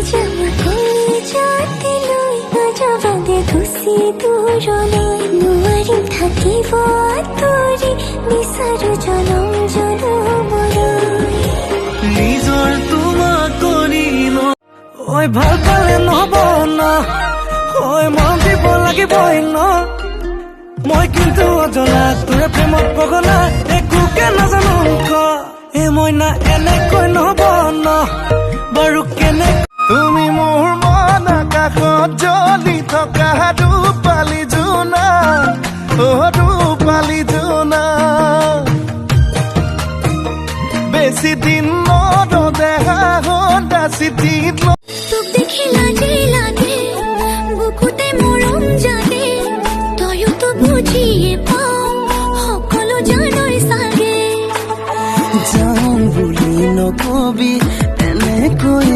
যাম কলিজাতে লৈ, নাযাবা দে গুচি দূৰলৈ। নোৱাৰিম থাকিব আঁতৰি, বিচাৰো জনম জনমলৈ। নিজৰ তোমাক কৰি ন। ঐ, ভাল পালে নহ'ব ন, ঐ মৰম দিব লাগিবই ন। মই কিন্তু অজলা, তোৰে প্ৰেমত পগলা, একোকে নাজানো ক। এ মইনা, এনেকৈ নহ'ব ন, বাৰু কেনে তুমি মোৰ মন আকাশত জ্বলি থকা ৰূপালী জোনা, অ ৰূপালী জোনা। বেছি দিন নৰদেহা চিঠিত। তোক দেখি লাজে লাগে, বুকুতে মৰম জাগে। তয়োতো বুজিয়ে পাওঁ, সকলো জানই চাগে। যাওঁ বুলি নকবি এনেকৈ।